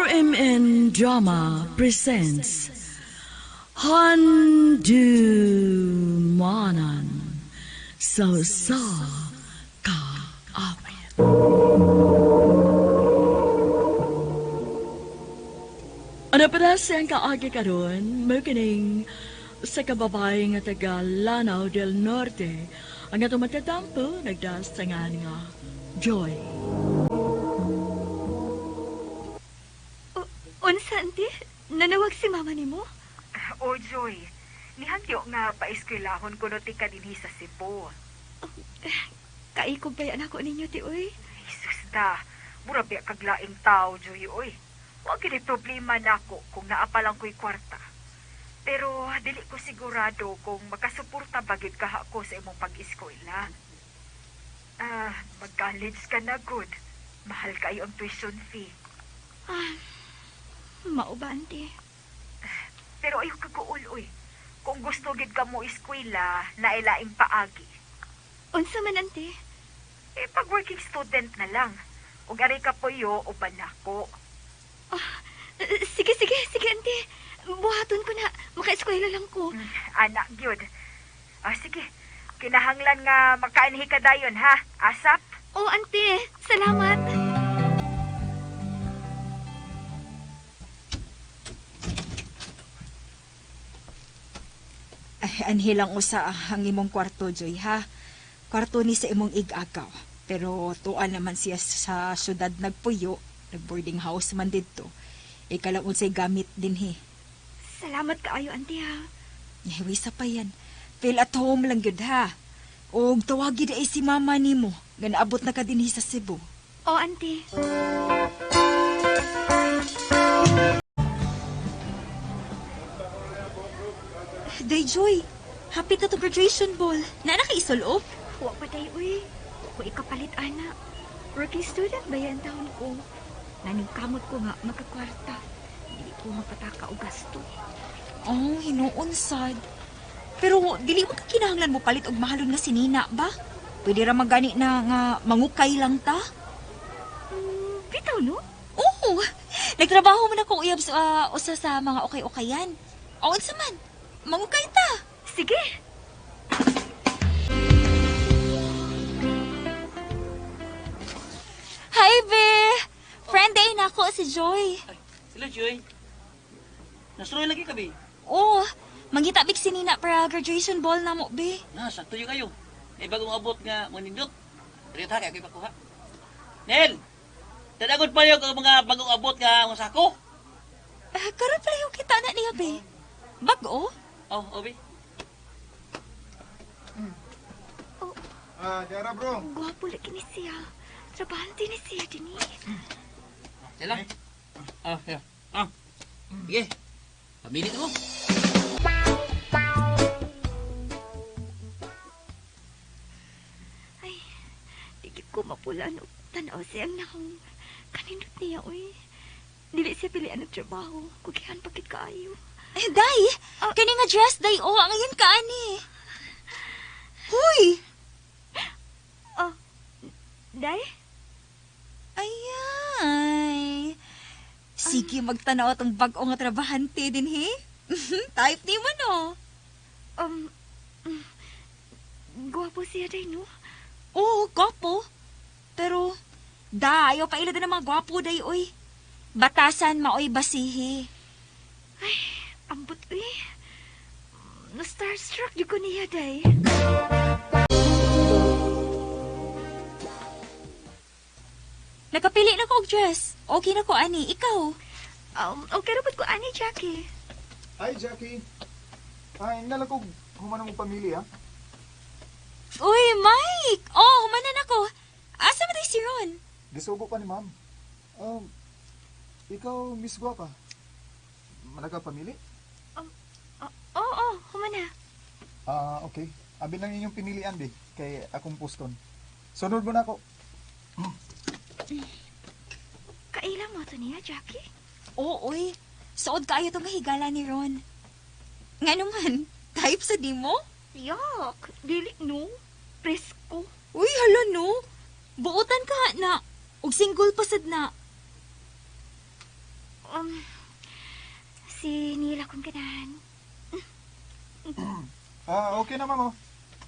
RMN Drama presents Handumanan sa Usa Ka Awit. Ano pa na siyang kaagi karon, mao kining sa kababae nga taga Lanao del Norte, ang atong matatampo nagdasangan nga Joy. Unsa, auntie? Nanawag si mama nimo? O Joy, nihangyo nga paeskwelahon kuno ti ka dinhi sa Cebu. Kaikog ba yan ako ninyo, ti uy? Jesus da, mura biya kaglaing tao, Joy, oy. Wa gid problema nako kung naa pa lang ko'y kwarta. Pero dili ko sigurado kung makasuporta ba gid kaha ko sa imong pag-eskwela. Ah, mag-college ka na good. Mahal kayo ang tuition fee. Ah, mao ba, auntie? Pero ayaw kaguol, oy. Kung gusto gid ka mo eskwela, nailaing paagi. Unsa man, auntie? Eh, pag working student na lang. Ug ari ka puyo, uban nako. Eh, sige, sige, sige, auntie. Buhaton ko na. Makaeskwela lang ko. Anak, gyud. Ah, sige. Kinahanglan nga makaanhi ka dayon, ha? Asap? Oh, auntie. Salamat. Ay, anhilang usa ang imong kwarto, Joy, ha? Kwarto ni sa imong igagaw. Pero tuan naman siya sa syudad nagpuyo, nag-boarding house man didto. Ika lang unsay gamit dinhi. Salamat kaayo, auntie, ha. Eh, wisa pa yan. Feel at home lang gyud ha. Og tawagi di ay si mama nimo nga naabot na ka dinhi sa Cebu. Oh, auntie. Day Joy, happy na to graduation ball. Na nakaisulob? Wa pa day, uy. Wa ko ikapalit, ana. Working student ba yan taon ko? Naningkamot ko nga magkakwarta. Hindi ko mapataka og gasto. Oh, hinuon sad. Pero dili mo ka kinahanglan mo palit og mahalon nga sinina ba? Pwede ra magani na nga mangukay lang ta. Bitaw, no? Oo. Nagtrabaho man ako uyab sa usa sa mga ukay-ukayan. O unsa man? Mangukay ta. Sige. Hi, be. Friend day nako si Joy. Ay, hello, Joy. Nasuroy lagi ka, be. Oo. Mangita big sinina para graduation ball na mo, be. Na, sakto yun kayo. May bagong abot nga manindot. Rita, kaya kayo pakuha. Nel! Tadagot pa yung mga bagong abot nga mga sako. Ah, karon pala yung kita na niya, be. Bag-o? Oh, oh, be. Ah, Dara bro. Gwapo lagi ni siya. Trabahante ni siya dinhi. Sila. Ah, yeah. Ah. Sige. Pamili na mo. Ay, di gyud ko mapulan og tan-aw siyang nakong kanindot niya, uy. Dili siya pilian og trabaho. Kugihan pa gid kaayo. Eh, day! Kani nga dress, day, oh, ang ngayon ka, ani. Huy! Oh, day? Ayay! Sige, magtanaw atong bag-o nga trabahante din, he? Type ni mo, no? Um, gwapo siya, day, no? Oo, gwapo. Pero, da, ayaw pa ila din ang mga gwapo, day, oy. Batasan, maoy basihi. Ay, ambot, uy. Na starstruck jud ko niya, day. Nakapili na ko og dress. Okay na ko, ani. Ikaw? Okay ra pud ko ani, Jackie. Hi, Jackie. Ay, nalakog human mo pamilya. Uy, Mike! Oh, humanan ako. Asa man day si Ron? Gisugo pa ni ma'am. Ikaw, Miss Guapa. Managa pamili? Oh, oh, oh, humana. Ah, okay. Abi lang inyong pinilian, di. Kay akong poston. Sunod mo na ako. Kaila mo to niya, Jackie? Oo, oy. Suod kaayo itong higala ni Ron. Nga naman, type sa di mo? Yak, dili no. Presko. Uy, hala no. Buotan ka na. Og single pa sad na. Si Neil akong ganahan. Ah, okay na ma'am oh.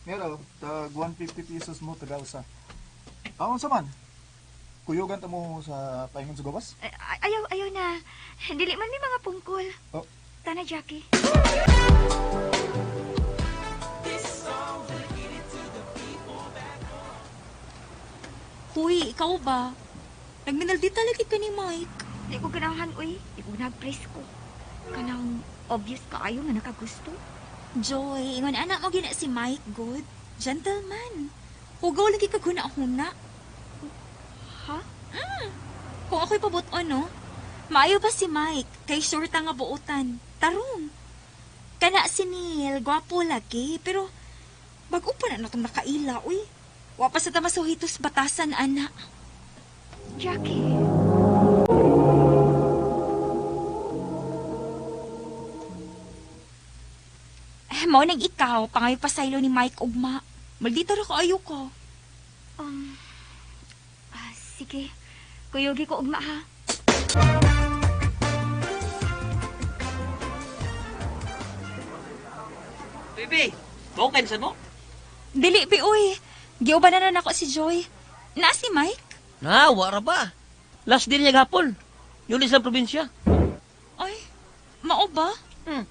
Mira, oh, tag 150 pesos mo taga usa. Ah, unsa man? Kuyugan ta mo sa paingon sa gawas? Ay, ayaw, ayaw na. Dili man may mga pungkol. Oh. Tana, Jackie. Huy, ikaw ba? Nagminaldita lagi ka ni Mike. Di ko ganahan, uy. Di ko nagpresko. Kanang obvious kaayo nga nakagusto. Joy, ingon anak mo gina si Mike, good. Gentleman. Hugaw lagi ka huna-huna. Ha? Kung ako'y pabuton, no? Maayo ba si Mike? Kay sure ta nga buotan. Tarong. Kana si Neil, gwapo lagi, pero bago pa na natong nakaila, uy. Wa pa sa tamasuhitos batasan, ana. Jackie. Eh, mao nang ikaw, pangayo pa saylo ni Mike ugma. Maldita ra kaayo ko. Um, sige. Kuyugi ko ugma ha. Baby, okay na mo? Dili, bi, uy. Giuban na nako si Joy. Na si Mike? Na, wara ba? Last day niya gahapon. Yun sa probinsya. Ay, mao ba? Hmm.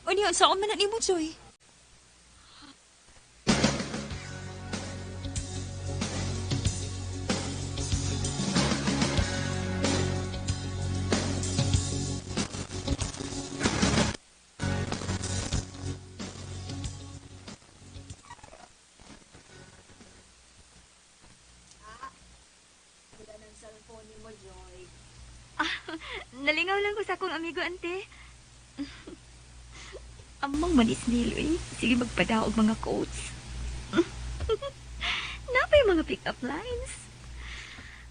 Unya, saan man na nimo, Joy? Nalingaw lang ko sa akong amigo, ante. Amang manis Neil, uy. Sige magpadaog mga quotes. Napay mga pick-up lines.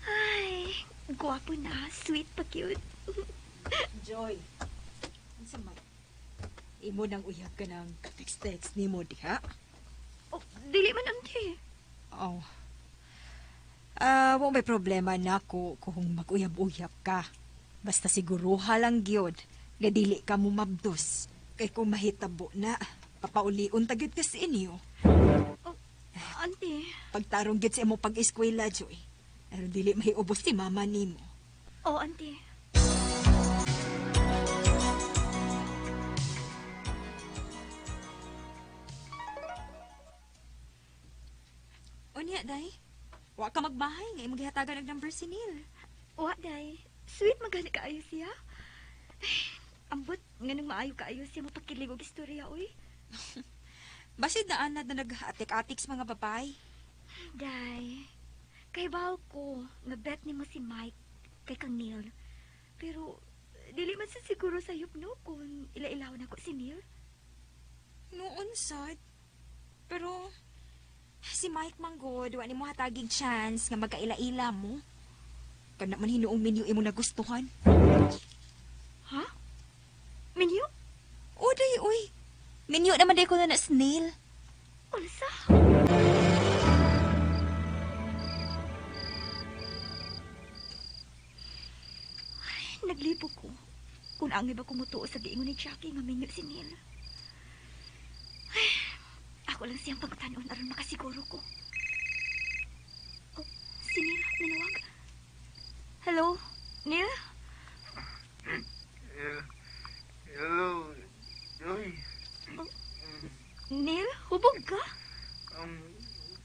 Ay, gwapo na. Sweet pa cute. Joy, unsa man? Imo nang uyab ka ng text-text nimo diha? Oh, dili man, ante. Oh. Ah, wa may problema nako kung mag-uyab-uyab ka. Basta siguruha lang gyud nga dili ka mo mabdos. Kay kung mahitabo na, papaulion ta gyud ka sa inyo. Oh, ante. Pagtarong gyud sa imo pag-eskwela, Joy. Pero dili mahiubos si mama nimo. Oh, ante. Unya, day. Wa ka magbahay nga imong gihatagan og number si Neil. Wa, day. Sweet magani kaayo siya. Ay, ambot, nganong maayo kaayo siya mapakilig og istorya, uy. Basid na anad na nag-atik-atik sa mga babae. Day, kay baw ko, nga bet nimo si Mike kay kang Neil. Pero, dili man sa siguro sayop no kung ila-ilaw na ko si Neil. Noon sad. Pero si Mike manggod, wa nimo hatagig chance nga magkaila-ila mo. Kana man hinuong minyo imo nagustuhan. Ha? Minyo? O day uy. Minyo naman day ko na na si Neil. Unsa? Ay, naglipo ko. Kung ang iba kumutuo sa giingon ni Jackie nga minyo si Neil. Ay, ako lang siyang pagtanon aron makasiguro ko. Oh, si Neil, nanawag. Hello, Neil? Hello, Joy. Neil, hubog ka?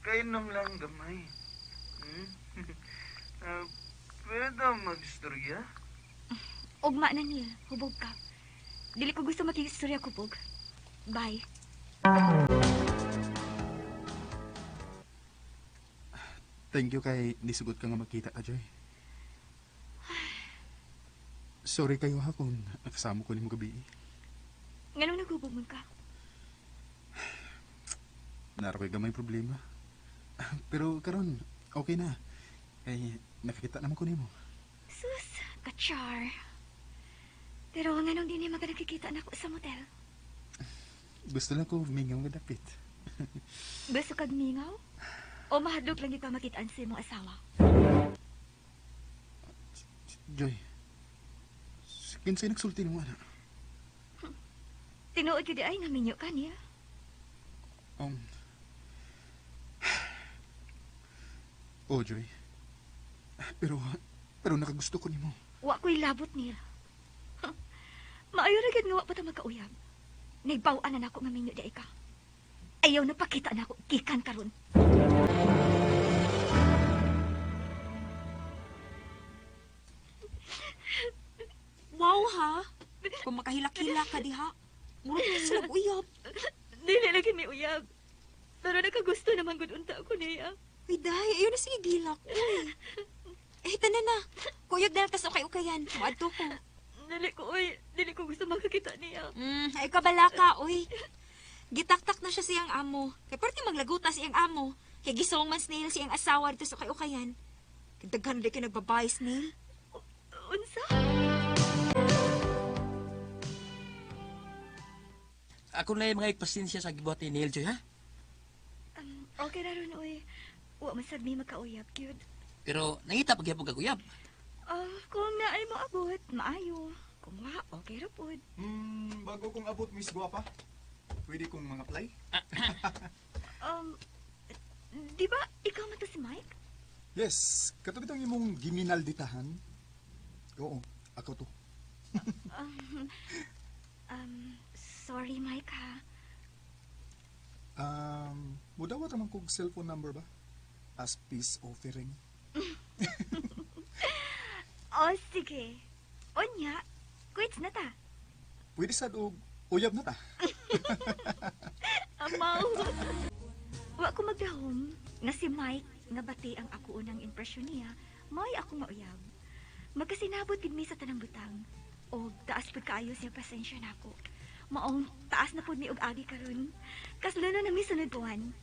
Kainom lang gamay. Hmm? Pwede magstorya? Ugma na, Neil. Hubog ka. Dili ko gusto makikistorya kubog. Bye. Thank you kay nisugot ka nga makita ka, Joy. Sorry kayo ha kung nakasama ko nimo gabi. Nganong naghubog man ka? Naro ko'y gamay problema. Pero karon okay na. Kay nakakita naman ko nimo. Sus, kachar. Pero nganong di niya nakikita na ako sa motel? Gusto lang ko mingaw nga dapit. Gusto kag mingaw? O mahadlok lang ikaw makitaan sa imong asawa? Joy. Kinsay nagsulti nimo ana? Tinuod gyud ay nga minyo ka niya. Oh, Joy. Pero, pero nakagusto ko nimo. Wa ko'y labot niya. Maayo ra gyud nga wa pa ta magkauyab. Naibaw-an na nako nga minyo di ay ka. Ayaw na pakita nako gikan karon. Wow ha. Kung makahilak-hilak ka diha. Murag ka sila uyab. Dili lagi may uyab. Pero nakagusto naman gud unta ko niya. Uy, day, ayaw na sige gilak. Uy. Eh, tanan na. Kuyog na lang tas ukay-ukayan. Muadto ko. Dili ko oy, dili ko gusto makakita niya. Ay kabala ka, uy. Gitaktak na siya siyang amo. Kay parte maglaguta siyang amo. Kay gisong man snail siyang asawa dito sa ukay-ukayan. Kay daghan na kay nagbabay snail. Unsa? Ako na yung mga pasensya sa gibuhat ni Neil, Joy, ha? Okay ra ron oy. Wa man sad mi magkauyab gyud. Pero nangita pagyapon kag uyab. Ah, kung naay moabot, maayo. Kung wa, okay ra pod. Bago kong abot, Miss Guapa. Pwede kong mga apply? Um, di ba ikaw man to si Mike? Yes, kato bitong imong giminalditahan. Oo, ako to. Um, sorry Mike ha. Mudawat naman kog cellphone number ba? As peace offering. Oh, sige. Onya, quits na ta. Pwede sad og uyab na ta. Amaw. Wa ko magdahom nga si Mike nga bati ang ako unang impresyon niya, may ako mauyab. Magkasinabot gid mi sa tanang butang. Og taas pud kaayo siya pasensya nako. Maong taas na pud mi og agi karon. Kaslo na mi sunod buwan.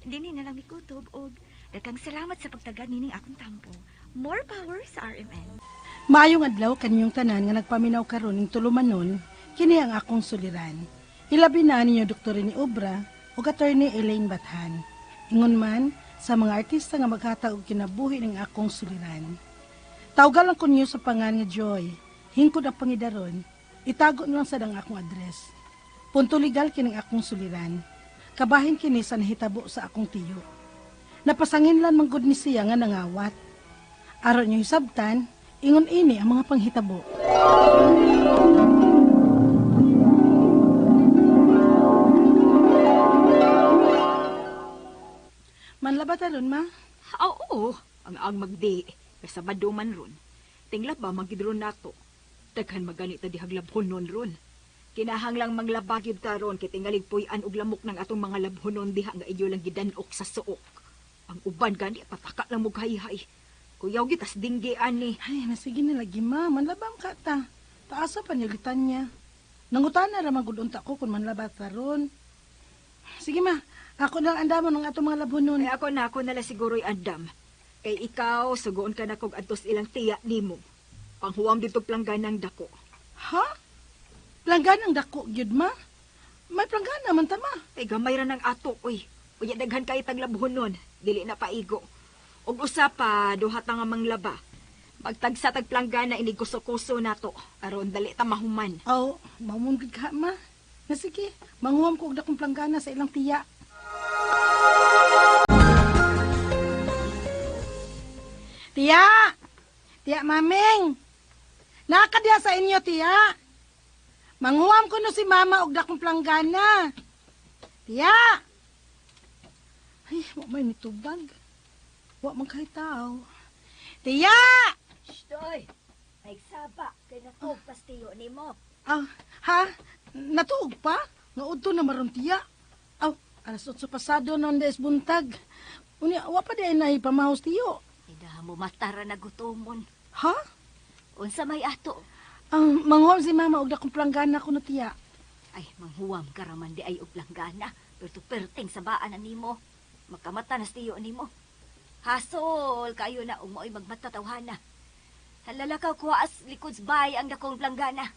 Dinhi na lang mi kutob og daghang salamat sa pagtagad nining akong tampo. More power sa RMN. Maayong adlaw kaninyong tanan nga nagpaminaw karon ning tulumanon, kini ang akong suliran. Ilabi na ninyo Dr. ni Obra ug Attorney Elaine Bathan. Ingon man sa mga artista nga maghatag og kinabuhi ning akong suliran. Tawgal lang ko ninyo sa pangan nga Joy. Hingkod ang pangidaron, itago na lang sad ang akong address. Punto legal kining akong suliran. Kabahin kini sa nahitabo sa akong tiyo. Napasanginlan man gud ni siya nga nangawat. Aron niyo hisabtan, ingon ini ang mga panghitabo. Manlaba talon, ma? Oo, ang magdi. Kay Sabado man ron. Tinglab ba magidron nato. Daghan maganita dihag labhonon ron. Kinahanglang manglaba gyud ta ron kay tingalig puy-an og lamok ng atong mga labhonon diha nga inyo lang gidanok sa suok. Ang uban gani pataka lang mo hayhay. Kuyaw gyud tas dinggi ani. Ay, nasige na lagi, ma. Manlaba ang kata. Taasa pa niyo niya. Nangutan na ramang gudunta ko kung manlaba taron. Sige, ma. Ako na lang andamon ng atong mga labhonon. Ay ako na lang siguro'y andam. Kay ikaw sugoon ka na kog adtos ilang tiya nimo. Panghuwam dito plangganang dako. Ha? Plangganang dako, gyud, ma? May planggana man ta, ma. Kay gamay ra ng ato, uy. Unya daghan kay taglabhonon, dili na paigo. Og usa pa duha ta nga manglaba. Magtagsa tag planggana ini kuso-kuso nato aron dali ta mahuman. Aw, mamon gud ka, ma. Na sige, manguham ko og dakong planggana sa ilang tiya. Tiya! Tiya, maming! Nakadya sa inyo, tiya! Manguham ko no si mama og dakong planggana. Tiya! Ay, wa may nitubag. Wa man kay tao. Tiya! Shtoy! Ay saba, kay natuog pastiyo nimo. Ah, ha? Natuog pa? Nga udto na maron tiya. Aw, alas 8 pasado na des buntag. Unya, wa pa di ay naipamahos tiyo. Ida mo matara na gutomon. Ha? Unsa may ato? Ang manguham si mama og dakong planggana ko na tiya. Ay, manghuwam ka raman di ay og planggana. Pero perting sabaan na nimo. Makamata na tiyo nimo. Hasol kayo na ug mo'y magmatatawhana. Halala ka kuwaas likod sa bay ang dakong planggana.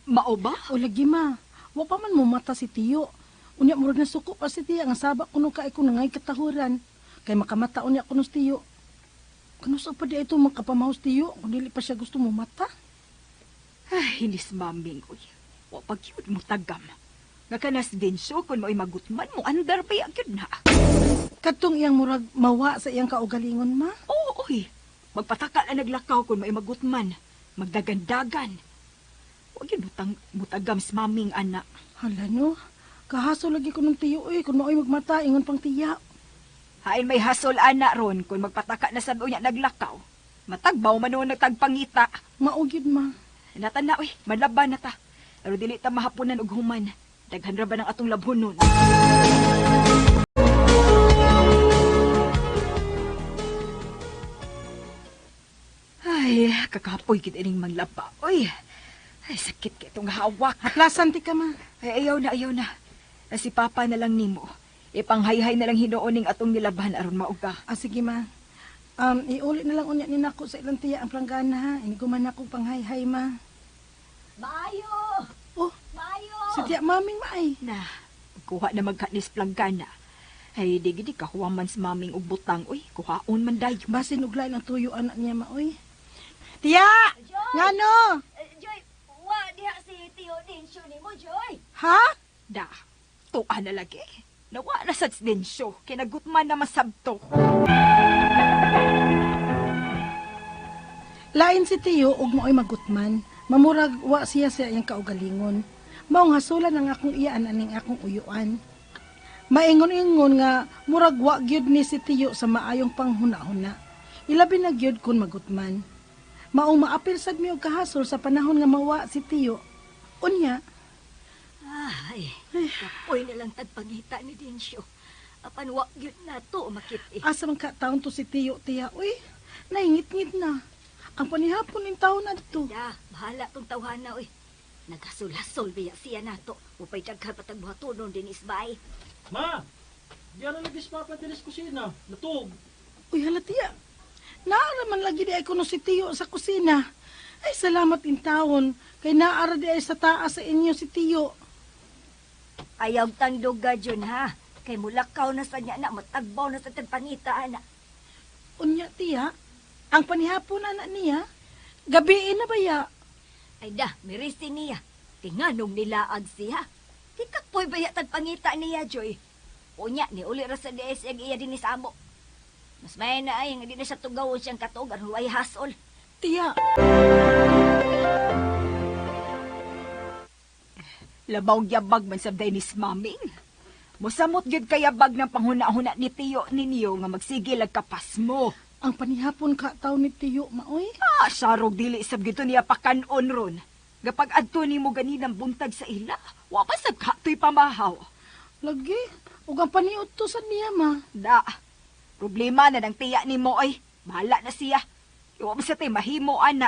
Mao ba? O lagi ma, wa pa man mo mata si tiyo. Unya murag nasuko pa si tiya nga saba kuno kay ko nangay katahuran. Kay makamata unya kuno si tiyo. Kanusa pa di ito makapamaos tiyo kung dili pa siya gusto mo mata. Ay, hinis maming, uy. Wa pag yun mo tagam. Nga kanas din siya kung mo'y magutman mo, andar pa yun na. Katong iyang murag mawa sa iyang kaugalingon, ma. Oo, uy. Magpataka na naglakaw kung mo'y magutman. Magdagandagan. Huwag yun mutagam sa maming, anak. Hala no, kahaso lagi ko ng tiyo, uy. Kung maoy magmata, ingon pang tiya. Hain may hasol, ana, ron, kung magpataka na sa unya naglakaw. Matagbaw man noon nagtagpangita. Mao gyud, ma. Nata na, uy. Malaban na ta. Pero dili ta mahaponan og human. Daghan ra ba ng atong labhonon? Ay, kakapoy gid ining manglaba. Uy, ay, sakit kay itong hawak. Haplasan ti ka, ma. Ay, ayaw na, ayaw na. Si Papa na lang nimo. Ipanghayhay na lang hinuon ning atong nilaban aron mauga. Ah, sige, ma. Iuli na lang unya ni nako sa ilang tiya ang planggana, ha. Iniguman ako panghayhay, ma. Maayo! Oh, Maayo! si tiya maming, ma, ay. Na, kuha na magkanis planggana. Ay, di gid kakuha man sa maming og butang. Uy, kuhaon man dayon. Basin og lain ang tuyo anak niya, ma, uy. Tiya! Joy! Ngano? Joy, wa diha si Tio Dinsyo nimo, Joy. Ha? Da, tuwa na lagi. Nawa na sa densyo, kinagutman na masabto. Lain si Tiyo ug maoy magutman. Mamurag wa siya sa iyang kaugalingon. Maong hasulan ang akong iyaan aning akong uyuan. Maingon-ingon nga murag wa gyud ni si Tiyo sa maayong panghuna-huna. Ilabi na gyud kun magutman. Maong maapil sad mi og kahasol sa panahon nga mawa si Tiyo. Unya, Ay, kapoy na lang tagpangita ni Dinsyo. Apan wa gyud nato makit-i. Asa man ka taon to si Tiyo tiya, uy, naingit-ngit na. Ang panihapon ning taon adto. Da, bahala tong tawhana oy. Naghasul-hasol biya siya nato. Upay daghan patag buhatonon din isbay. Ma! Di na lagi sa papa dinis kusina. Natug. Uy, hala tiya. Naara man lagi di ay kuno si Tiyo sa kusina. Ay, salamat in taon. Kay naara di ay sa taas sa inyo si Tiyo. Ayaw tandog ga dyan ha. Kay mulakaw na sa niya na, matagbaw na sa tagpangita ana. Unya, tiya, ang panihapon anak niya, gabiin na baya. Ay da, mirisi niya. Tinganong nilaag siya. Tikapoy baya tagpangita niya, Joy. Unya, ni uli ra sa DS ang iya din sa amo. Mas may na ay, nga di na siya tugawon siyang katuog, aron way hasol. Tiya, Labaw yabag man sabday ni maming. Musamot gyud kayabag ng panghuna-huna ni Tiyo ninyo nga magsigil ag kapas mo. Ang panihapon ka taon ni Tiyo, maoy. Ah, sarog dili sab gito niya pakanon ron. Gapag adto nimo ganinang buntag sa ila, wa pa sab katoy pamahaw. Lagi, ug ang paniud to sa niya, ma. Da, problema na ng tiya nimo ay. Bahala na siya. Iwa pa sa tay mahimo, ana.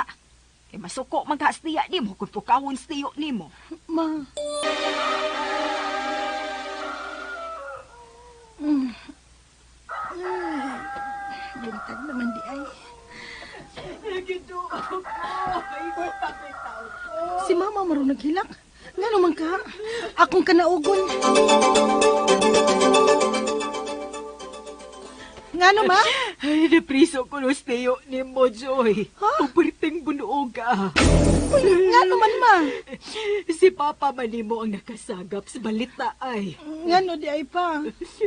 Kay masuko man ka sa tiya nimo kung pukawon sa tiyo nimo. Ma. Ay, buntag naman di ay. Si mama marunong naghilak. Ngano man ka? Akong kanaugon. Ngano ma? Ay, napriso ko no sa tiyo nimo, Joy. Ha? Puperting bunuog ah. Uy, ngano man ma? Si Papa man nimo ang nakasagap sa balita ay. Ngano di ay pa?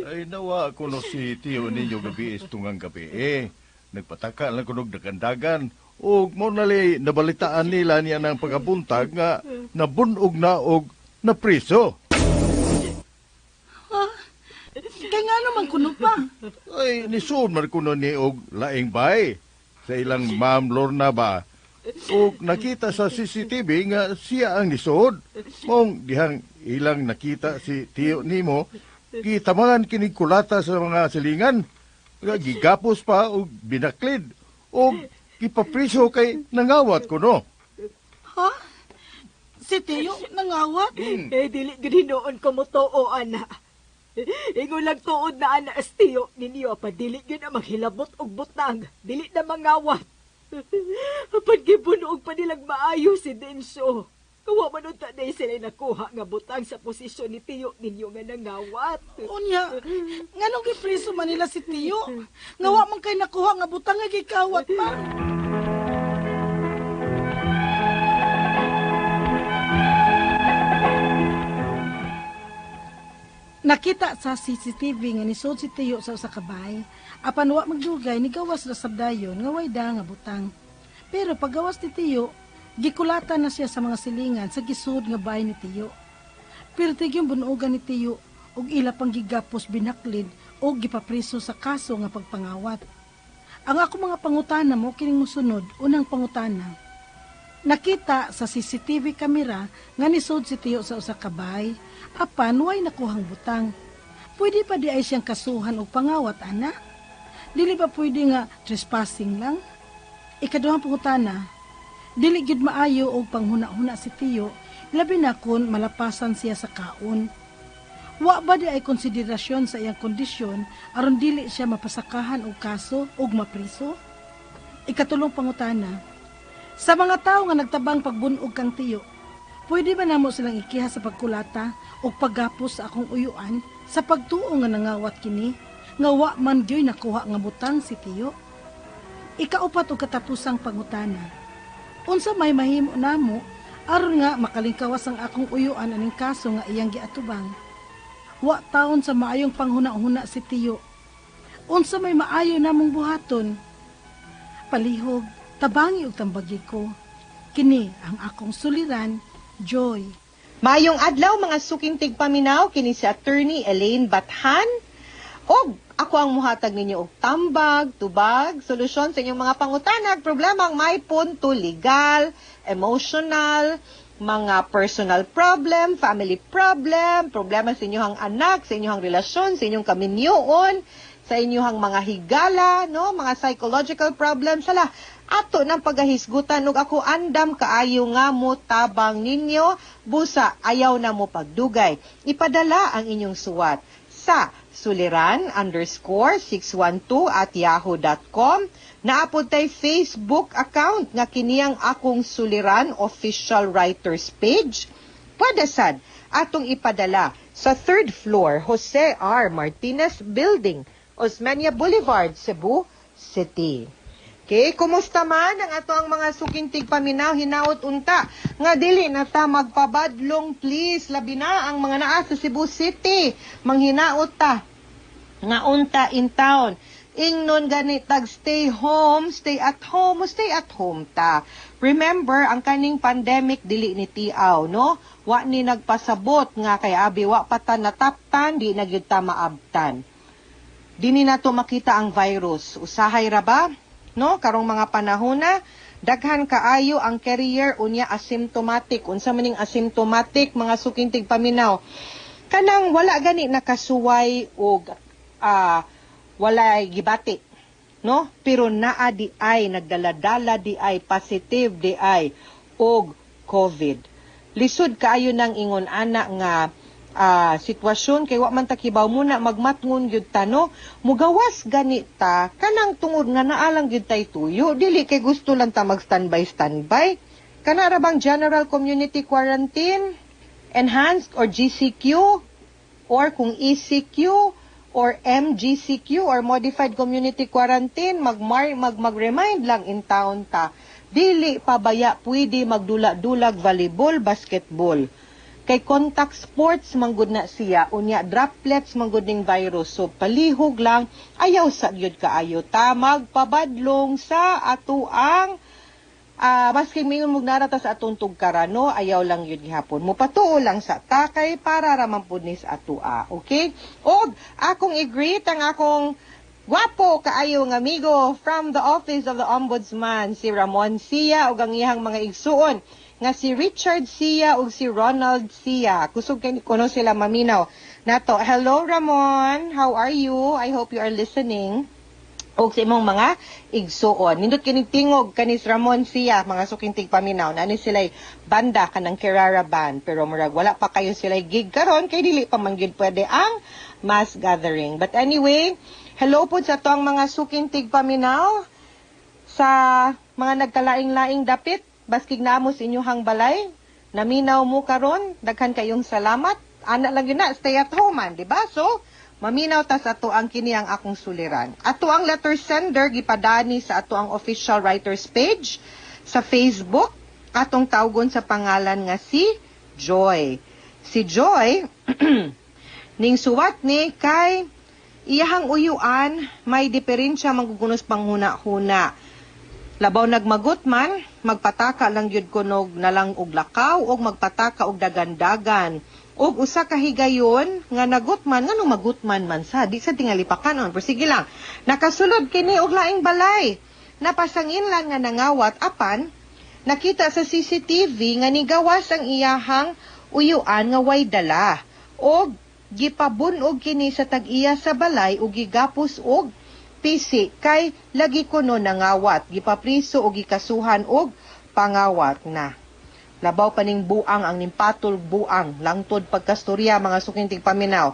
Ay, nawa ko no si Tiyo ninyo gabi istungang gabi eh. Nagpataka lang kunog dagandagan. Og mo nali nabalitaan nila niya ng pagkabuntag nga nabunog na og napriso. Ha? Kay ngano man kuno pa? Ay, nisuod man kuno ni og laing bay sa ilang ma'am Lorna ba. Og nakita sa CCTV nga siya ang nisuod. Mong dihang ilang nakita si Tiyo nimo, gitamangan kinig kulata sa mga silingan. Nga gigapos pa og binaklid og gipapriso kay nangawat kuno. Ha? Si Tiyo nangawat? Eh, dili gid hinuon ko mo tuo, ana. Ingon lang tuod na ana as tiyo ninyo, pa dili gyud na maghilabot og butang, dili na mangawat. Apan gibunog pa nilang maayo si Densyo. Wa man unta day sila nakuha nga butang sa posisyon ni tiyo ninyo nga nangawat. Unya, nganong gipriso man nila si Tiyo? Nga wa man kay nakuha nga butang nga gikawat man. Nakita sa CCTV nga nisod si Tiyo sa usa ka bahay, apan wa magdugay nigawas ra sab dayon nga way da nga butang. Pero paggawas ni Tiyo, gikulatan na siya sa mga silingan sa gisud nga bahay ni Tiyo. Pirtig yung bunuogan ni Tiyo og ila pang gigapos binaklid og gipapriso sa kaso nga pagpangawat. Ang ako mga pangutana mo kining mosunod, unang pangutana. Nakita sa CCTV kamera nga nisod si Tiyo sa usa ka bahay, apan way nakuhang butang. Pwede pa di ay siyang kasuhan og pangawat ana? Dili ba pwede nga trespassing lang? Ikaduhang pangutana, dili gyud maayo og panghuna-huna si Tiyo, labi na kun malapasan siya sa kaon. Wa ba di ay konsiderasyon sa iyang kondisyon aron dili siya mapasakahan og kaso og mapriso? Ikatulong pangutana, sa mga tawo nga nagtabang pagbunog kang Tiyo, pwede ba namo silang ikiha sa pagkulata o paggapos sa akong uyuan sa pagtuo nga nangawat kini, nga wa man gyoy nakuha nga butang si Tiyo? Ikaupat og katapusang pangutana, unsa may mahimo namo aron nga makalingkawas ang akong uyuan aning kaso nga iyang giatubang? Wa taon sa maayong panghuna-huna si Tiyo. Unsa may maayo namong buhaton? Palihog, tabangi og tambagi ko. Kini ang akong suliran, Joy. Maayong adlaw mga suking tigpaminaw, kini si Attorney Elaine Bathan. Og ako ang muhatag ninyo og tambag, tubag, solusyon sa inyong mga pangutanag, problemang may punto legal, emotional, mga personal problem, family problem, problema sa inyong anak, sa inyong relasyon, sa inyong kaminyoon, sa inyong mga higala, no, mga psychological problems, sala ato ng pagahisgutan ug ako andam kaayo nga mo tabang ninyo, busa ayaw na mo pagdugay. Ipadala ang inyong suwat sa suliran_612@yahoo.com. Naapod tay Facebook account nga kiniyang akong Suliran Official Writers page. Pwede sad atong ipadala sa 3rd floor, Jose R. Martinez Building, Osmeña Boulevard, Cebu City. Okay, kumusta man ang ato ang mga suking tigpaminaw, hinaot unta nga dili na ta magpabadlong, please, labi na ang mga naa sa Cebu City, manghinaot ta nga unta in town. Ingnon gani tag stay home, stay at home, stay at home ta. Remember, ang kaning pandemic dili ni tiaw, no? Wa ni nagpasabot nga kay abi wa pa ta nataptan, di na gyud ta maabtan. Dini nato makita ang virus. Usahay ra ba? No, karong mga panahon na daghan kaayo ang carrier unya asymptomatic. Unsa maning asymptomatic mga suking tigpaminaw? Kanang wala gani nakasuway og walay gibati, no? Pero naa di ay nagdaladala di ay positive di ay og COVID. Lisod kaayo nang ingon ana nga sitwasyon kay wa man ta kibaw muna magmatngon gyud ta, no? Mugawas gani ta kanang tungod nga naalang gyud tay tuyo, dili kay gusto lang ta mag standby standby. Kana ra bang general community quarantine, enhanced or GCQ, or kung ECQ or MGCQ or modified community quarantine, mag-remind lang in town ta. Dili pabaya pwede magdula-dulag volleyball, basketball. Kay contact sports manggod na siya, unya droplets manggod ning virus. So palihog lang, ayaw sa gyud kaayo ta magpabadlong sa ato ang maski mingon mog narata sa atong tugkara, no, ayaw lang yun gihapon. Mupatuo lang sa takay para raman pud ni sa atua, okay? Og akong i-greet ang akong gwapo kaayong amigo from the Office of the Ombudsman, si Ramon Sia, ug ang iyang mga igsuon nga si Richard Sia ug si Ronald Sia. Kusog kay kuno sila maminaw nato. Hello Ramon, how are you? I hope you are listening. Og sa imong mga igsuon. Nindot kining tingog kanis Ramon Sia, mga suking tigpaminaw. Nani sila'y banda kanang Kirara Band, pero murag wala pa kayo sila'y gig karon kay dili pa man gyud pwede ang mass gathering. But anyway, hello pod sa tuang mga suking tigpaminaw sa mga nagkalaing-laing dapit, baskig naamo sa inyuhang balay. Naminaw mo karon, daghan kayong salamat. Ana lang yun na, stay at home man, di ba? So, maminaw ta sa ato ang kini ang akong suliran. Ato ang letter sender gipadani sa ato ang official writers page sa Facebook, atong tawgon sa pangalan nga si Joy. Si Joy ning suwat ni kay iyahang uyuan may diferensya manggugunos panghuna-huna. Labaw nagmagot man, magpataka lang gyud kunog na lang og lakaw og magpataka og dagandagan. Og usa ka higayon nga nagutman, nganong magutman man sa di sa tingali pakanon, pero sige lang. Nakasulod kini og laing balay. Napasangin lang nga nangawat apan nakita sa CCTV nga nigawas ang iyahang uyuan nga way dala. Og gipabun-og kini sa tag-iya sa balay ug gigapos og pisi kay lagi kuno nangawat, gipapriso og gikasuhan og pangawat na. Labaw pa ning buang ang nimpatol buang langtod pagkastorya, mga suking tigpaminaw.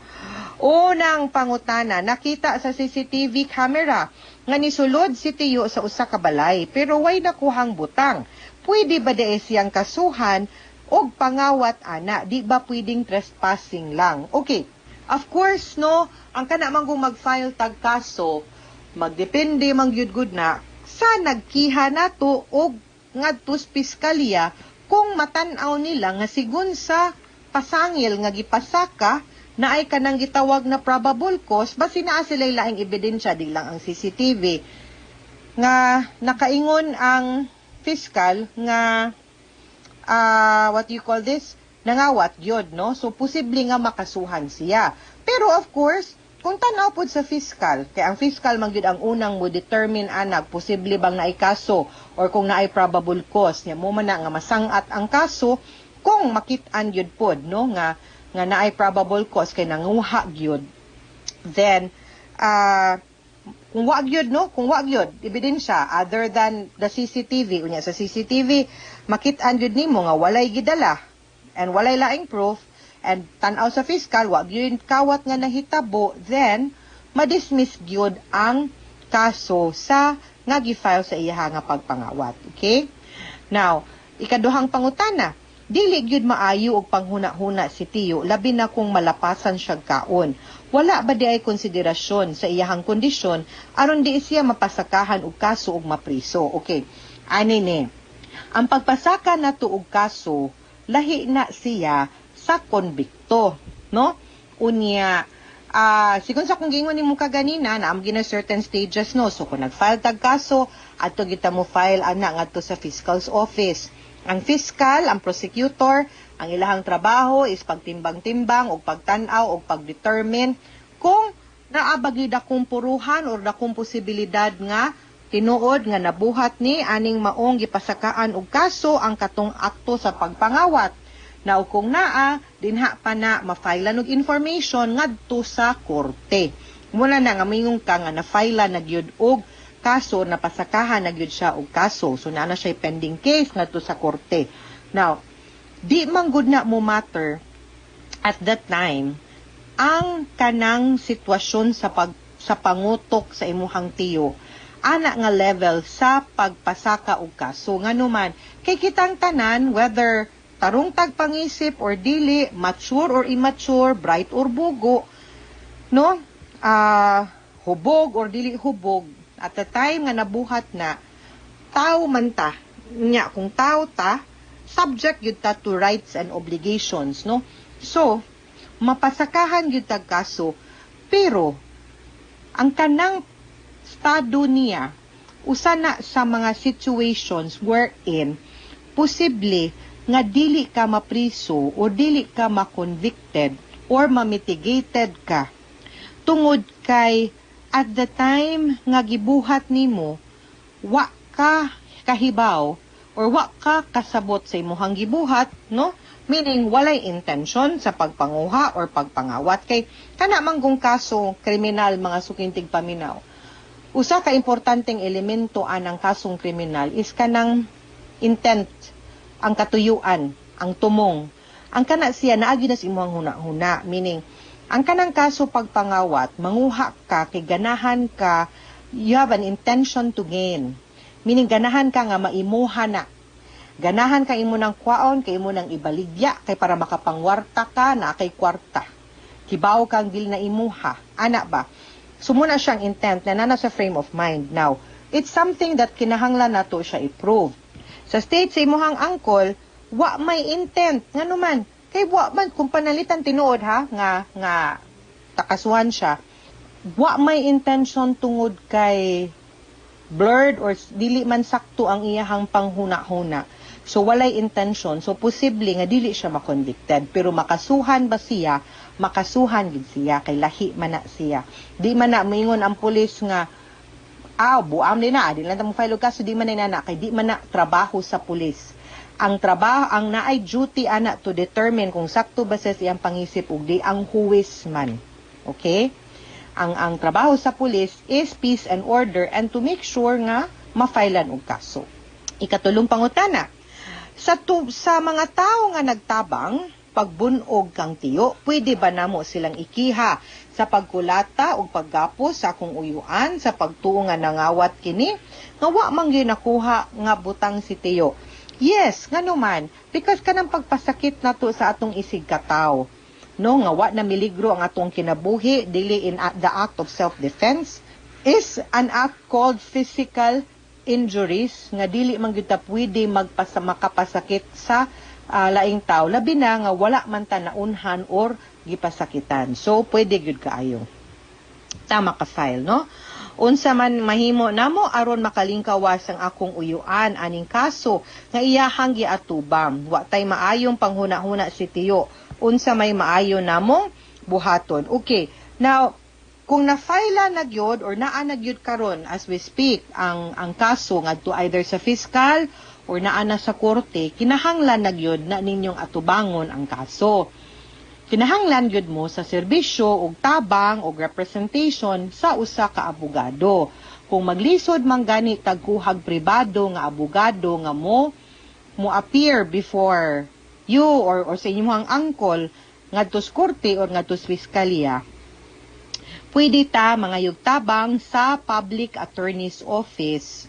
Unang pangutana, nakita sa CCTV camera nga nisulod si Tiyo sa usa ka balay pero way nakuhang butang. Pwede ba diay siyang kasuhan og pangawat ana? Di ba pwedeng trespassing lang? Okay. Of course, no, ang kana man kung mag-file tag kaso, magdepende man gyud gud na sa nagkiha nato og ngadto sa piskalya kung matan-aw nila nga sigun sa pasangil nga gipasaka na ay kanang gitawag na probable cause, basi naa sila laing ebidensya, di lang ang CCTV, nga nakaingon ang fiscal nga what you call this, nangawat gyud, no? So posible nga makasuhan siya, pero of course kung tan-aw pod sa fiscal, kay ang fiscal man gyud ang unang mo determine anag posible bang naay kaso or kung naay probable cause nya mo man na nga masangat ang kaso kung makit-an gyud pod, no, nga nga naay probable cause kay nanguha gyud. Then kung wa gyud, no, kung wa gyud ebidensya other than the CCTV, unya sa CCTV makit-an gyud nimo nga walay gidala and walay laing proof, and tan-aw sa fiscal wa gyud kawat nga nahitabo, then madismiss gyud ang kaso sa nga gi-file sa iyaha nga pagpangawat. Okay, now ikaduhang pangutana, dili gyud maayo og panghuna-huna si Tiyo, labi na kung malapasan siya kaon. Wala ba di ay konsiderasyon sa iyahang kondisyon aron di siya mapasakahan og kaso og mapriso? Okay, ani ni ang pagpasaka nato og kaso, lahi na siya sa konbikto, no? Unya, sigon sa kung gingon nimo kaganina na am gina certain stages, no? So kung nag-file tag kaso, adto kita mo file ana ngadto sa fiscal's office. Ang fiscal, ang prosecutor, ang ilahang trabaho is pagtimbang-timbang og pagtan-aw og pagdetermine kung naa ba gyud akong puruhan or dakong posibilidad nga tinuod nga nabuhat ni aning maong gipasakaan og kaso ang katong akto sa pagpangawat. Na kung naa, dinha pa na ma-file og information ngadto sa korte. Muna na nga mingon ka nga na-file na gyud og kaso, napasakahan na gyud siya og kaso. So naa na siya pending case ngadto sa korte. Now, di man gud na mo matter at that time ang kanang sitwasyon sa pangutok sa imuhang tiyo ana nga level sa pagpasaka og kaso. Ngano man kay kitang tanan, whether tarong tag pangisip or dili, mature or immature, bright or bugo, no, hubog or dili hubog, at the time nga nabuhat na, tao man ta. Nya kung tao ta, subject gyud ta to rights and obligations, no? So mapasakahan gyud tag kaso, pero ang kanang estado niya usa na sa mga situations wherein posible nga dili ka mapriso o dili ka ma-convicted or ma-mitigated ka tungod kay at the time nga gibuhat nimo, wa ka kahibaw or wa ka kasabot sa imuhang gibuhat, no? Meaning walay intention sa pagpanguha or pagpangawat, kay kana man kung kaso kriminal, mga suking tigpaminaw, usa ka importanteng elemento anang kasong kriminal is kanang intent, ang katuyuan, ang tumong. Ang kana siya naagi na sa imuhang huna-huna, meaning ang kanang kaso pagpangawat, manguha ka kay ganahan ka, you have an intention to gain. Meaning ganahan ka nga maimuha na. Ganahan ka imo ng kwaon, kay imo nang ibaligya, kay para makapangwarta ka, na kay kwarta. Kibaw kang dili na imuha. Ana ba? So muna siyang intent na nana sa frame of mind. Now, it's something that kinahanglan nato siya i-prove. Sa state sa imuhang uncle, wa may intent. Ngano man? Kay wa man kung panalitan tinuod ha nga nga takasuhan siya. Wa may intention tungod kay blurred or dili man sakto ang iyahang panghuna-huna. So walay intention. So posible nga dili siya makonvicted. Pero makasuhan ba siya? Makasuhan gid siya kay lahi man na siya. Di man na moingon ang pulis nga buam din na, di lang ta mo file og kaso, di man na na kay di man na trabaho sa pulis. Ang trabaho, ang naay duty ana to determine kung sakto ba sa iyang pangisip ug di ang huwes man. Okay? Ang trabaho sa pulis is peace and order and to make sure nga ma-filean og kaso. Ikatulong pangutana, sa mga tao nga nagtabang pagbunog kang tiyo, pwede ba namo silang ikiha sa pagkulata ug paggapos sa akong uyuan sa pagtuo nga nangawat kini nga wa man gyud nakuha nga butang si tiyo? Yes, ngano man, because kanang pagpasakit nato sa atong isig kataw, no, nga wa na miligro ang atong kinabuhi, dili in the act of self-defense, is an act called physical injuries nga dili man gyud ta pwede magpasa makapasakit sa laing tao, labi na nga wala man ta naunhan or gipasakitan. So pwede gyud kaayo tama ka file, no? Unsa man mahimo namo aron makalingkawas ang akong uyuan aning kaso nga iyahang giatubang? Wa tay maayong panghuna-huna si tiyo. Unsa may maayo namong buhaton? Okay, now kung na-file na gyud or naa na gyud karon as we speak ang kaso ngadto either sa fiscal or naa na sa korte, kinahanglan na gyud na ninyong atubangon ang kaso. Kinahanglan gyud mo sa serbisyo og tabang og representation sa usa ka abogado. Kung maglisod man gani tagkuhag pribado nga abogado nga mo appear before you or sa inyong uncle ngadto sa korte or ngadto sa piskalya, pwede ta mangayog tabang sa public attorney's office,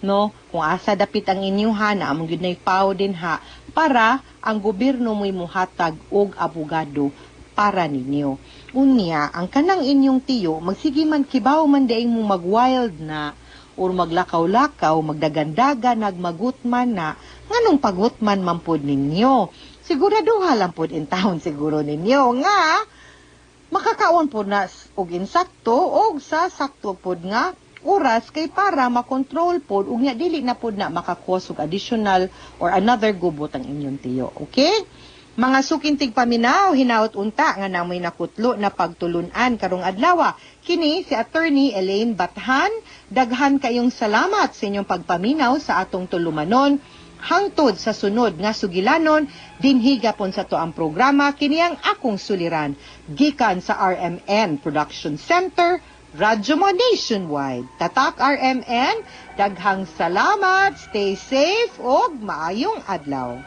no, kung asa dapit ang inyuha na among gyud nay PAO din ha, para ang gobyerno mo'y muhatag og abogado para ninyo. Unya ang kanang inyong tiyo magsige man, kibaw man diay mo mag-wild na or maglakaw-lakaw, magdagandaga, nagmagutman na, nganong pagutman man pod ninyo? Siguraduha lang pod in town siguro ninyo nga makakaon pod na og insakto og sa sakto pod nga oras kay para makontrol pod ug nya dili na pod na makakos og additional or another gubot ang inyong tiyo. Okay? Mga suking tigpaminaw, hinaot unta nga namoy nakutlo na pagtulunan karong adlaw. Kini si Attorney Elaine Bathan. Daghan kayong salamat sa inyong pagpaminaw sa atong tulumanon. Hangtod sa sunod nga sugilanon, dinhi gapon sa atoang programa, kini ang Akong Suliran, gikan sa RMN Production Center, Radyo Mo Nationwide. Tatak RMN, daghang salamat, stay safe, og maayong adlaw.